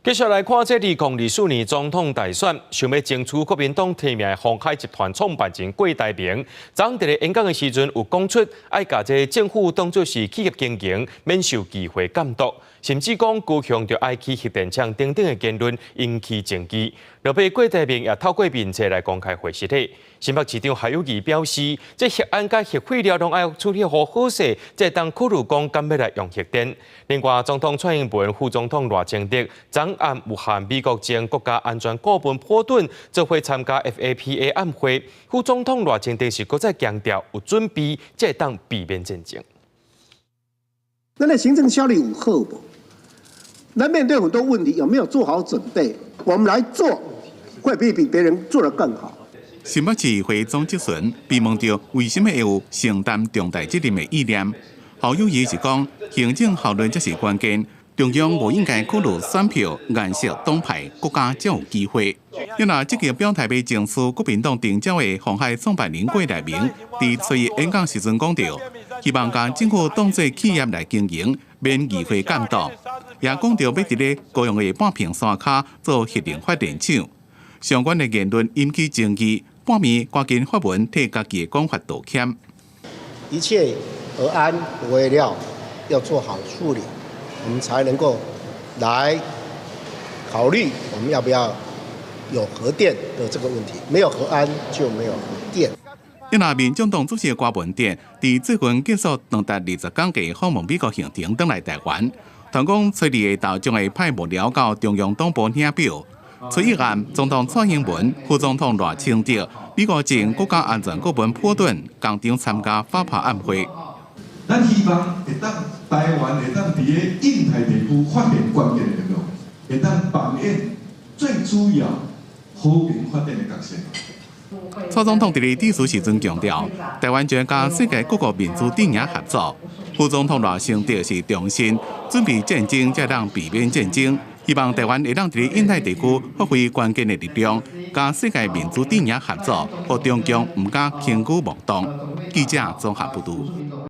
繼續來看這2024年總統大選，想欲爭取國民黨提名的鴻海集團創辦人郭台銘，昨昏佇咧演講的時陣有講出愛共這政府當作是企業經營，免受議會監督，甚至講高雄著愛起核電廠等等的言論引起爭議。落尾郭台銘也透過面冊來公開回實體。新北市長侯友宜表示，這核安佮核廢料攏愛處理好好勢，才會當考慮講敢欲來用核電。另外，總統蔡英文、副總統賴清德昨暗有和美國前國家安全顧問波頓做伙參加 FAPA 暗會，副總統賴清德是閣再強調有準備，才會當避免戰爭。咱的行政效率有好無？咱面對很多問題，有沒有做好準備？我們來做，會比別人做得更好。新北市會總質詢被問到為什麼會有承擔重大責任的意念，侯友宜是講行政效率才是關鍵，中央無應該考慮選票顏色黨派，國家才有機會。因為積極表態欲爭取國民黨徵召的鴻海創辦人郭台銘，佇初一演講時陣講著，希望共政府當作企業來經營，免議會監督，也講著欲佇咧高雄的半屏山跤做核能發電廠。相關的言論引起爭議，半暝趕緊發文替家己的講法道歉。一切核安核廢料要做好處理，我們才能夠來考慮我們要不要有核電的這個問題。沒有核安就沒有核電。一那民眾黨主席郭文哲，佇最近結束長達20天的訪問美國行程，轉來台灣，傳講初二下晝將會派幕僚到中央黨部領表。初一暗，總統蔡英文、副總統賴清德、美國前國家安全顧問波頓共同參加 FAPA 暗會。咱希望會當台灣會當佇咧印太地區發展關鍵的力量，會當扮演最主要和平發展的角色。蔡總統佇咧致辭時陣強調，台灣將佮世界各國民主陣營合作。副總統賴清德是重申，準備戰爭才當避免戰爭，希望台灣會當佇咧印太地區發揮關鍵的力量，佮世界民主陣營合作，予中共毋敢輕舉妄動。記者綜合報導。